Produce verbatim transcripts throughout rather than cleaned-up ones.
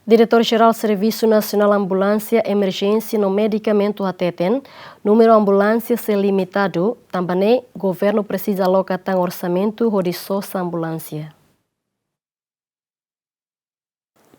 Diretór Jerál Servisu Nasionál Ambulánsia, Emerjénsia no Medikamentu hateten, númeru ambulánsia sei limitadu, tanba ne'e governu presiza aloka tan orsamentu hodi sosa ambulánsia.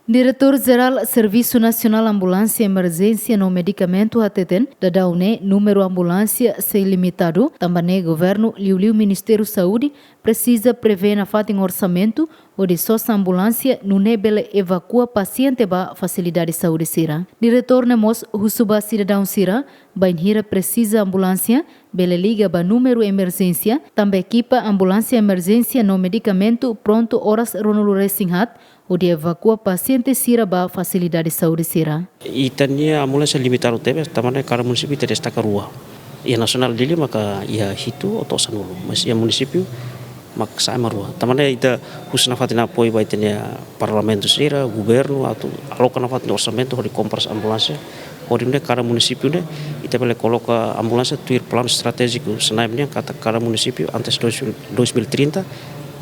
Diretór Jerál Servisu Nasionál Ambulánsia, Emerjénsia no Medikamentu hateten, daudaun ne'e númeru ambulánsia sei limitadu, tanba ne'e governu liuliu Ministériu Saúde presiza prevee nafatin orsamentu hodi sosa ambulánsia nune'e bele evakua pasiente ba fasilidade saúde sira. Diretór ne'e mós husu ba sidadaun sira, bainhira presiza ambulánsia, bele liga ba númeru emerjénsia, tanba ekipa ambulánsia emerjénsia no medikamentu prontu oras ruanulu-resin-haat, hodi evakua pasiente sira ba fasilidade saúde sira. Ita-nia ambulánsia limitadu tebes, tanba ne'e kada munisípiu ita destaka rua. Iha nasionál Dili maka iha hitu to'o sanulu, mas iha munisípiu mak sa'e mak rua. Tanba ne'e ita husu nafatin apoiu ba ita-nia parlamentu sira, governu, atu aloka nafatin orsamentu hodi kompras ambulánsia. Hodi nune'e kada munisípiu ne'e, ita bele koloka ambulánsia tuir planu estratéjiku SNAEM nian katak kada munisípiu antes dois mil, dois mil e trinta,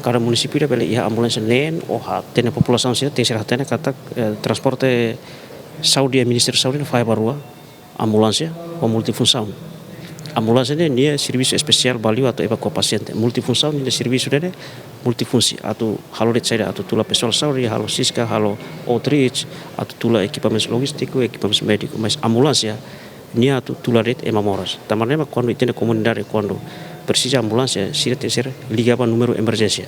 kada munisípiu ne'e bele iha ambulánsia neen, ou hatene populasaun sira, tenke ser hatene katak, eh, transporte saúde, Ministériu Saúde ne'e fahe ba rua, ambulánsia ho multifunsaun. Ambulánsia ne'e nia servisu espesiál ba liu atu evakua pasiente. Multifunsaun nia servisu ne'e multifunsi, atu halo de'it saida, atu tula pesoál saúde, halo siska, halo outreach, atu tula ekipamentu lojístiku, ekipamentu médiku. Mas ambulánsia nia atu tula de'it ema moras. Tanba ne'e mak kuandu ita-nia komunidade kuandu presiza ambulánsia, sira tenke ser liga ba númeru emerjénsia.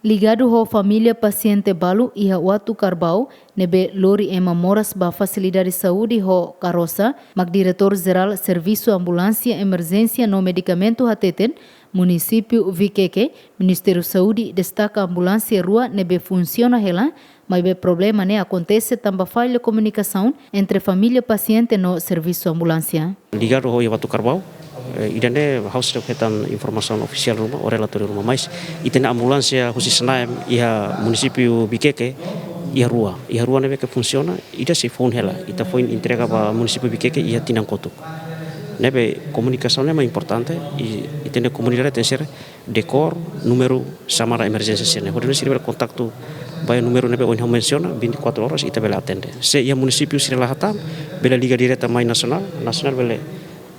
Ligadu ho família pasiente balu iha Uatucarbau ne'ebé lori ema moras ba fasilidade saúde ho karosa, mak Diretór Jerál Servisu Ambulánsia, Emerjénsia no Medikamentu hateten, munisípiu Viqueque, Ministériu Saúde destaka ambulánsia rua ne'ebé funsiona hela, maibé problema ne'e akontese tanba falla komunikasaun entre família pasiente no servisu ambulánsia. Ligadu ho iha Uatucarbau, eh, ida-ne'e ha'u seidauk hetan informasaun ofisiál ruma, ou relatóriu ruma, mas ita-nia ambulánsia husi SNAEM iha munisípiu Viqueque, iha rua. Iha rua ne'ebé ke funsiona, ida sei foun hela. Ita foin entrega ba munisípiu Viqueque iha tinan kotuk. Ne'ebé komunikasaun ne'e mak importante, i ita-nia komunidade tenke ser dekór númeru xamada emerjénsia sira-ne'e. Hodi nune'e sira bele kontaktu ba iha númeru ne'ebé ohin ha'u mensiona, vinte e quatro horas ita bele atende. Se iha munisípiu sira la hatán, bele liga direta mai nasionál, nasionál bele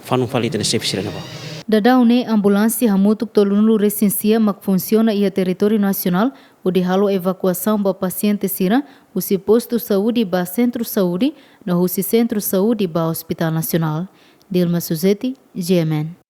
fanun fali ita-nia xefe sira-ne'e ba. Daudaun ne'e ambulánsia hamutuk tolunulu-resin-sia mak funsiona iha territóriu nasionál, hodi halo evakuasaun ba pasiente sira, husi postu saúde ba sentru saúde, no husi sentru saúde ba Hospitál Nasionál. Dilma Suzeti, G M N.